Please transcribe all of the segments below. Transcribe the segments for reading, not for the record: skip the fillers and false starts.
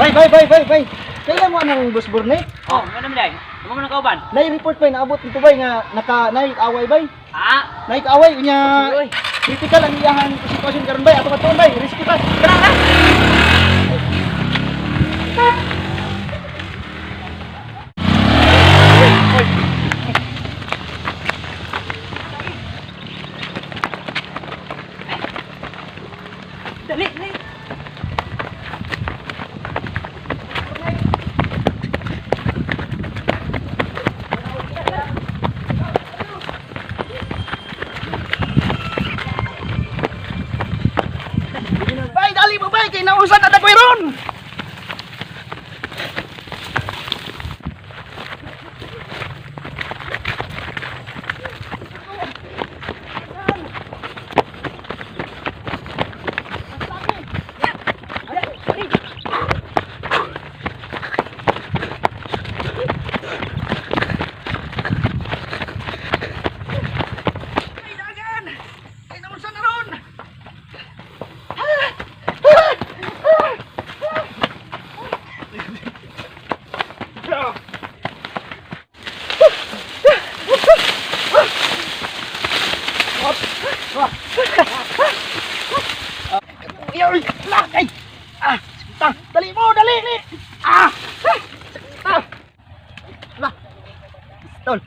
Bay, bay, bay, bay, bay. Kailan mo anang bus burne? Oh, ano man day? Ano man ang kauban? Nay report bay naabot dito bay nga naka nay away bay. Ah, Nay away unya. Uy. Critical ang iyahang sitwasyon karon bay. Ato katuon bay, rescue ta. Tara na. Dali, dali. Bay, dali mo bay kay nausan na takoy ron. Ay, dagan! Ay, nausan na ron! Ay, lakay! Ah, sakta. Dali mo, dali! Dali. Ah! Sakta. La. Pistol.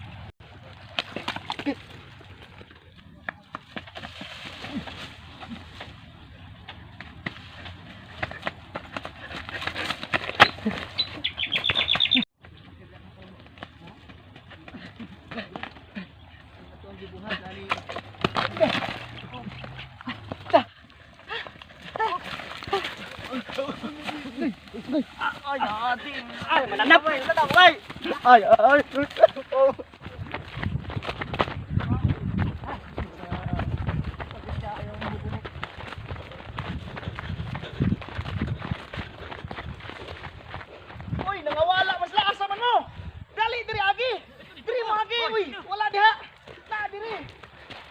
Ay, ati. Ay, mananap. Ay! Ay, ay, oh. Uy, nangawala mas lakas naman mo. Dali diri agi. Diri mo agi, uy. Wala diha. Na diri.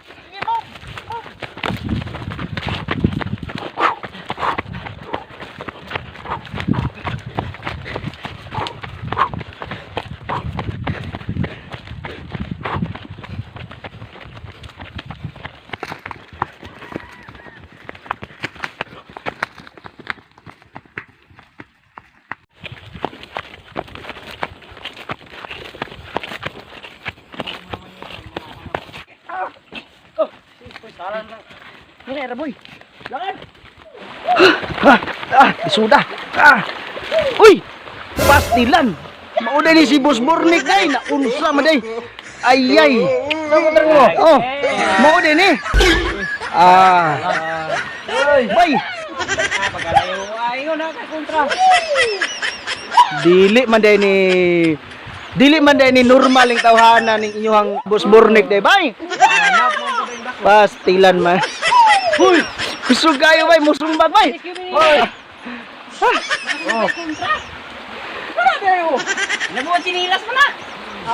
Sige, move. Move. Ngene ra boy. Lakan. Ah, ah, isuda. Ah. Uy! Pastilan. Mauday ni si Boss Bornik day naunsa man day. Ay ay. Oh, mauday ni. Ah. Bay, Pagalayo, ay, na kay kontra. dili man day ni dili man day ni normal ing tawhana ning inyuhang Boss Bornik day bay. Hanap mo ang bako. Pastilan man. Uy, kusog kayo bay, musumbag bay. Hoy. Ah. Oh. Alam mo ang sinilas mo na.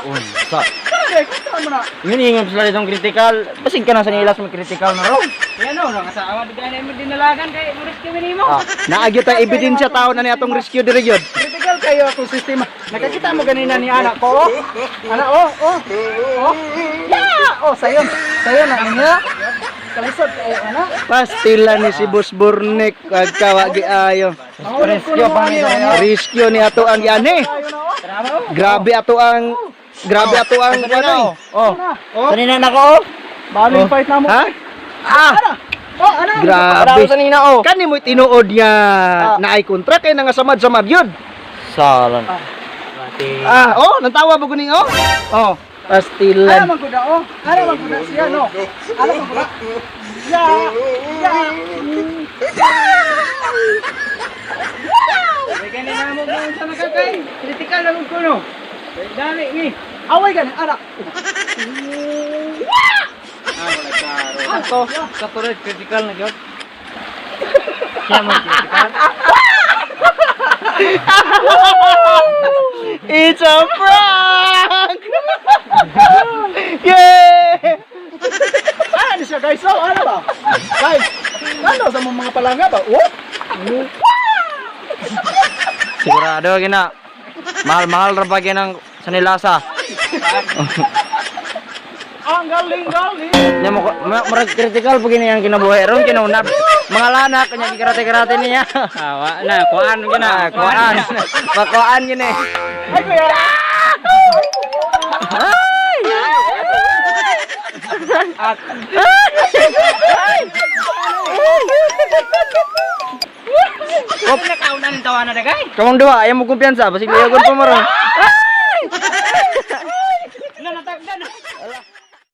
Unsa? Tara, kontra mo na. Yun ingon sila ditong critical. Basig ka na sa nilas may critical na raw. Yan o, nakasawa bigay na mo dinalagan kay mo rescue nimo. Ah, naagyo ta ebidensya tao na ni atong rescue diri gyud. Critical kayo akong sistema. Nakakita mo ganina ni anak ko, oh. Anak, oh, oh. Oh. Yeah! Oh, sayon. Sayon na niya. Kalisod kayo, anak. Pastila ni si Boss Bornik kagkawa gi ayo. Mahulog ko Rescue na pa mo ni ani, oh. Rescue ni ato ang giani. Ayo na, oh. Grabe ato ang grabe ato ang ano. eh. Oh. Oh. Sanina na ko oh. Baling fight na mo. Ha? Ah, Oh, anak. grabe. Sanina oh. Kani mo tinuod nga naay kontra kay nga samad-samad yun. Salan. Ah, oh, nantawa ba guning oh? Oh, Ana pastilan. man ko na, oh. Ana man ko na siya, no. Ana man ko na. Yeah. Yeah. Bigay na mo mo sa nakakay. Critical na ko no. Dali ni. Away gani, anak. Ah, wala klaro. Ato, sa turod critical na gyud. Siya mo critical. It's a prank! Yeah! Ano siya, guys? Oh, ano ba? Guys, ano sa mga palanga ba? Oh. Sigurado gina. Mahal-mahal ra pa ginang sanilasa. Ang galing-galing. Nya mo murag critical pag gini ang kinabuhi ron kinaunab. Mga lanak kanya gikarate-karate niya. Awa na, kuan gina. Ah, kuan. Pakuan gini. Ay, kuya. Ay! Op, nakaunan tawa na dagay. Kamong duha, ayaw mo kumpiyansa, basig liyagon pa mo ron.